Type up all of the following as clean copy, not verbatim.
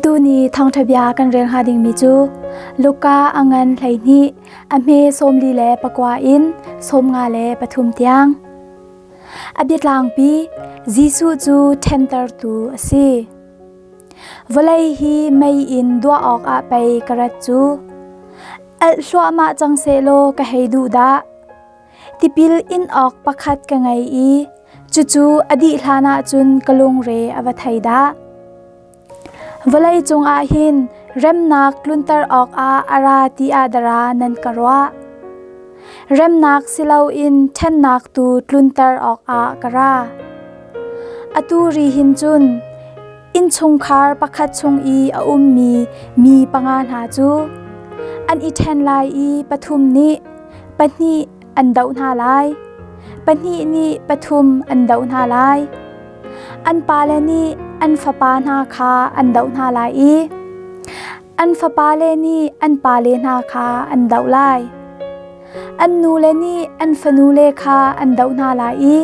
Atu ni thawngṭha bia kan rel hnga dingmi cu Luka a ngan 12 a hme 49 in 53 tiang. A biatlangpi Jesuh cu ṭhentertu a si. Vawlei hi mei in duah awkah pei ka rat cu. Alh hluahmah cang sehlaw ka hei duh dah. Tipil in awk pakhat ka ngei i cucu a dih hlan ahcun ka lungre a va thei dah. Vawlei cungah hin remnak tlunter awkah a ra ti ah dara nan ka ruah. Remnak si loin ṭhennak tu tlunter awkah ka ra. Atu ri hin cun innchungkhar pakhat chung i a ummi mi panga hna cu an i ṭhen lai i pathum nih pahnih an doh hna lai, pahnih nih pathum an doh hna lai. An pale nih an fapa hna kha an doh hna lai i an fapale nih an pale hna kha an doh lai. An nule nih an fanule kha an doh hna lai i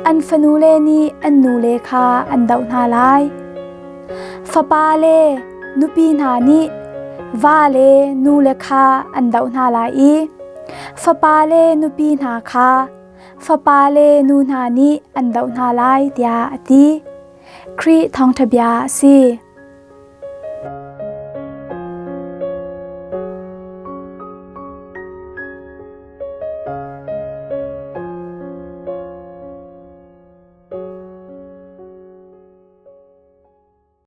an fanule nih an nule kha an doh hna lai. Fapa le nupi hna nih va le nule kha an doh hna lai i fapa le nupi hna kha fapa le nu hna nih an doh hna lai tiah a ti. Khrih thawngṭha bia a si.